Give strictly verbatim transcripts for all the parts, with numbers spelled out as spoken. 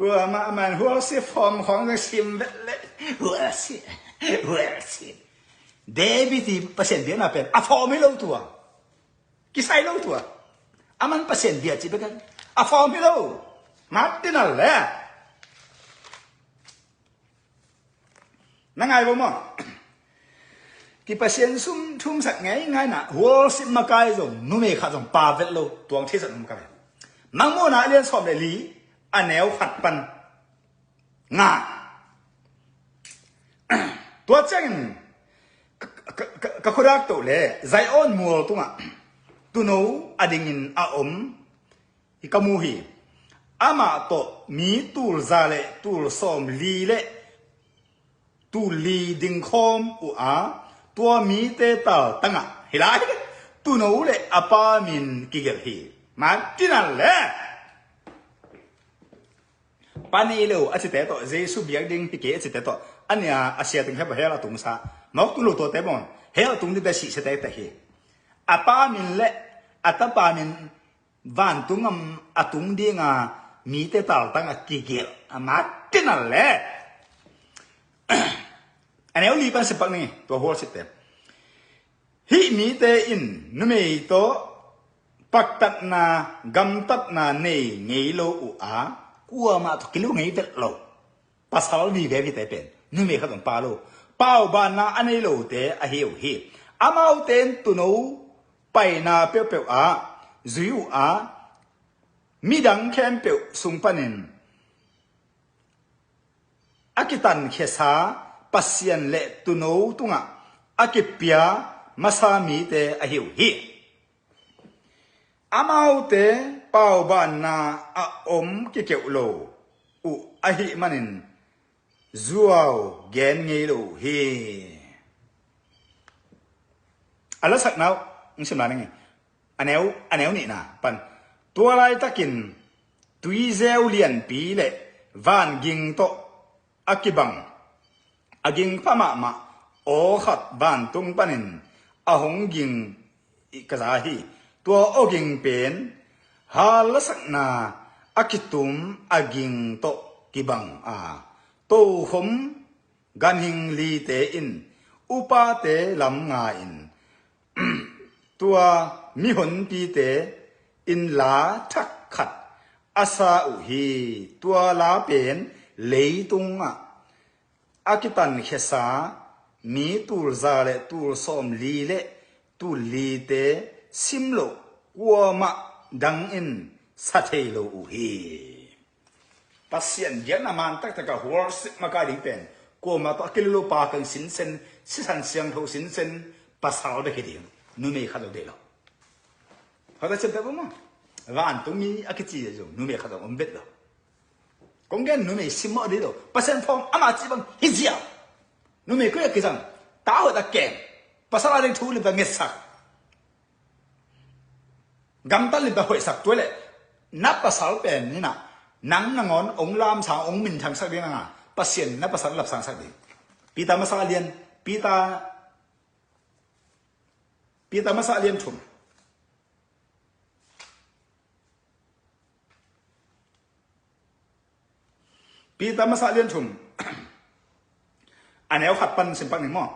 Kuamah a man hualsi form khawng zong sim vet leh hualsi, hualsi. David i Pasian biakna pen a form hi lo tua. Kisai lo tua. A man Pasian bia ci bek a form hi lo. Martin a le. Na ngai vo maw? Kipasian sum thumsak ngei ngaina hualsi makai zong numei khat zong pa vet lo tuang theisak num ka ve. Mangmuhna a lian sawm le li a neu khat pan nga. Tua ciangin ka, ka, ka, ka khuadak toh le Zion mual tungah tuuno a dingin a om hi ka mu hi. Amah tawh mi tul za le tul sawm li le tul li ding khawm uh a, tua mite taltangah hi lai tuuno le a pa min kigelh hi. Martin a le. Pa nei lo a cite tawh, Jesu biak ding hi kei a cite tawh, a nia a sia teng hep a hell a tungsa. Mawk tung lo tuate maw, hell a tung dingte sihsia tektek hi. A pa min le a tapa min vantung a tung dinga mite taltang a kigelh a Martin a le. A neu li pan sipak ni tua hualsite. Hih mite in numei tawh paktatna, gamtatna nei ngei lo uh a, kuamah tawh kilu ngei vet lo. Pasal vive vite pen numei khat zong pa lo. Paubanna a nei lote ahi uh hi. Amaute in tuuno paina peuhpeuh ah zui uh a, midang khempeuh sung panin a kitankhiasa Pasian le tuuno tungah a kipia masa mite ahi uh hi. Amaute paubanna a om kikeuh lo uh ahih manin zuau gen ngei lo uh hi. A lasakna uh hong sim lai ning. A neu, a neu nihna pan. Tua laitakin tuizeu lianpi le vanging tawh a kibang, a gingpha mahmah aw khat vantung panin a hong ging ka za hi. Tua aw ging pen hal lasakna a kitum a ging tawh kibang a, tokhom ganhing lite in upate lam nga-in tua mihonpite in la thak khat a sa uh hi. Tua la pen leitungah a kitankhiasa mi tul za le tul sawm li le tul lite sim loh kuamah dang in sa thei lo uh hi. Pasian biakna man taktak a hualsi makai ding pen kuamah tawh a kilulu pa keng sinsen, sisan siangtho sinsen, pasal bek hi ding, numei khat lo deih lo. Hota cem pek buma vantung mi a kici zong numei khat zong om bet lo. Kong gen numei simmawh deih lo. Pasian form ama ci bang hi ziau. Numei koi a kizang ta hot a kem. Pasal a ding thu lim ta ngetsak. Gamtat lim ta hoihsak tua le na pasal pen ni na nang nangawn ong lamsang ong minthangsak ding nanga Pasian na pasal lapsangsak ding. Peter masa lian, Peter, Peter masa lian thum. Peter masa lian thum a neu khat pan simpak ning maw?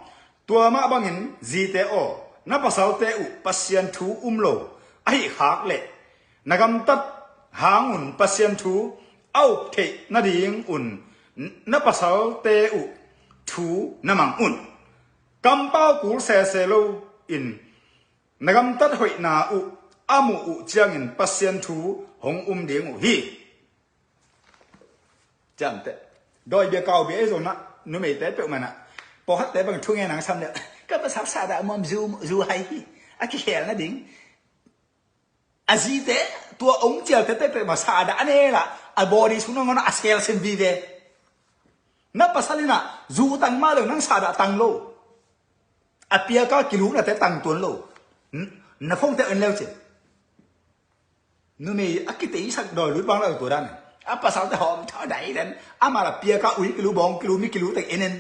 Tua mah bangin zite aw, na pasalte uh Pasian thu um lo ahih khak leh na gamtat hangun Pasian thu a up theih nadingun na pasalte uh thu na mang un. Kampau kul sese lo in na gamtat hoihna uh a muh uh ciangin Pasian thu hong um ding uh hi. Ciamteh. Dawi bia kau bia ei zona numeite peuhmana pawlkhatte bang thu ngen ang sam le ka pasal sa dah muam zu zu hai hi. A kikhel nading a zite tua ong cialte peuhpeuh ma sa dah a nela a body sung nangawn a sel sem vive. Na pasal ina zu tang mah lo nang sa dah tang lo. A piaka kilunate tang tuan lo. Na phongte en leu cin. Numei a kiteisak dawi lut bang lo tua dan. A pasalte hawm thaw dai den. Amah la piaka ui kilu bawng kilu mi kilu teng en en.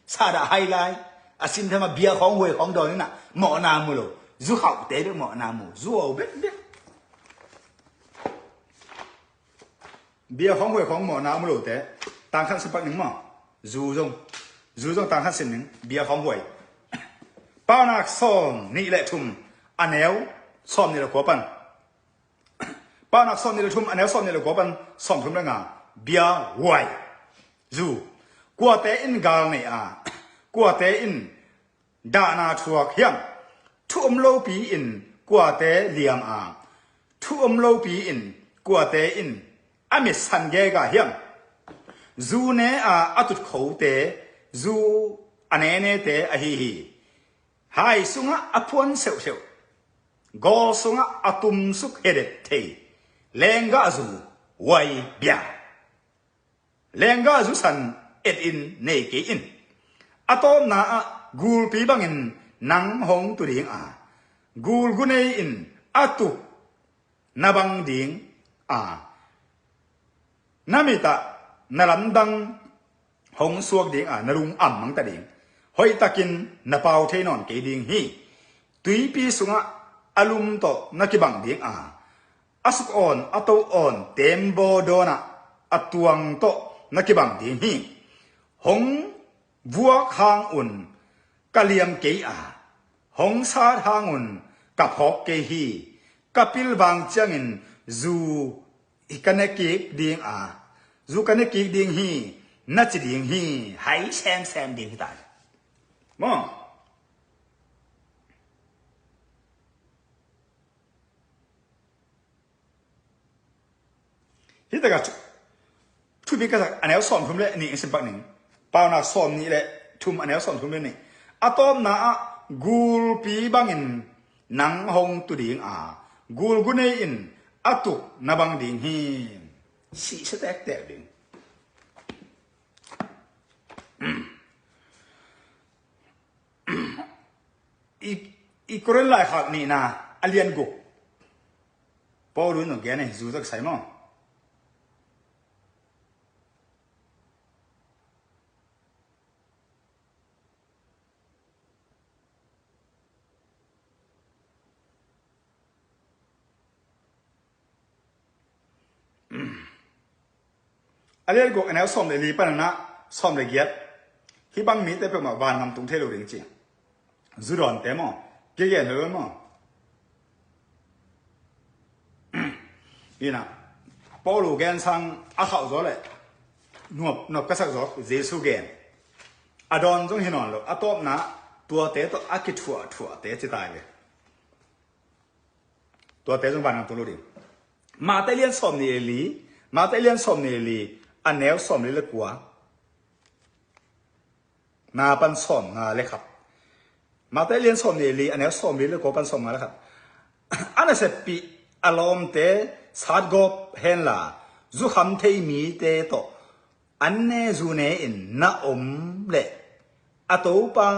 Sa dah hai lai. A sim thama bia khawng huai khawng dawi nina mawhna mu lo. Zu khauhte bek mawhna mu. Zu au bek bek. Bia khawng huai khawng mawhna a mu lote tang khat sin pak ning maw? Zu zong, zu zong tang khat sin ning, bia khawng huai. Paunak sawm nih le thum, a neu sawm nih le kua pan. Paunak sawm nih le thum, a neu sawm nih le kua pan sawm thum le nga. Bia huai. Zu. Kuate in gal nei a, kuate in dahna thuak hiam? Thu om lopi in kuate liam a, thu om lopi in kuate in a mitsan gega hiam? Zu ne a a tut khote, zu a nenete ahi hi. Hai sungah a phuan seuhseuh, gawl sungah a tumsuk hedet thei lenggah zu, huai bia. Lenggah zu san et in nei kei in. A tawpna ah gulpi bangin nang hong tu ding a, gulgu nei in a tuk na bang ding a, na mit ah na lamdang hong suak ding a, na lung am mangta ding. Hoihtakin na pau thei nawn kei ding hi. Tuipi sungah a lum tawh na kibang ding a, a suk awn, a to awn, tembaw dawnah a tuang tawh na kibang ding hi. Hong vuak hang un ka liam kei a, hong sat hang un ka phawk kei hi. Ka pilvang ciangin zu ka ne kik ding a, zu ka ne kik ding hi, na ci ding hi. Hai semsem ding hi ta. Maw? Hi takah thu, thupi ka sak, a neu sawm thum le nih in sin pak ning. Paunak sawm nih le thum, a neu sawm thum le nih. A tawpna ah gulpi bangin nang hong tu ding a, gulgu nei in a tuk na bang ding hi. Sihsia tektek ding. I, i Korin laikhak nihna a lian guk. Paul in hong gen hi, zu zak sai maw? A lian guk, a neu sawm le li pan a sawm le giat. Hih bang mite peuhmah vangam tung thei lo ding ci. Zu dawnte maw? Kigen lo maw? Ina, Paul gen sang a khauh zaw le nuap, nuap ka sak zaw, Jesu gen. A dawn zong hi nawn lo, a tawpna tuate tawh a kithuahthuahte ci tai ve. Tuate zong vangam tung lo ding. Mate lian sawm nih le li, Mate lian sawm nih le li, a neu sawm li le kua na pan sawm nga le khat. Mate lian sawm nih le li, a neu sawm li le kua pan sawm nga le khat. A naseppih a lawmte satgawp henla, zukham thei mite tawh an ne zu ne in na om leh a Topa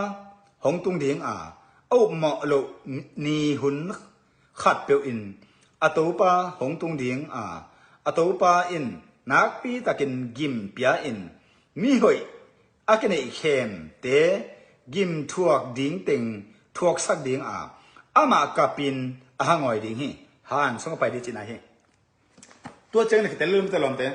hong tung ding a, a upmawh loh ni hun khat peuh in a Topa hong tung ding a, a Topa in nakpi takin gim pia in, mihoih a kineih khemte gim thuak ding teng thuaksak ding a, amah kapin a hangawi ding hi. Han sung a pai ding cihna hi. Tua ciangin a kitel lum te lawmte.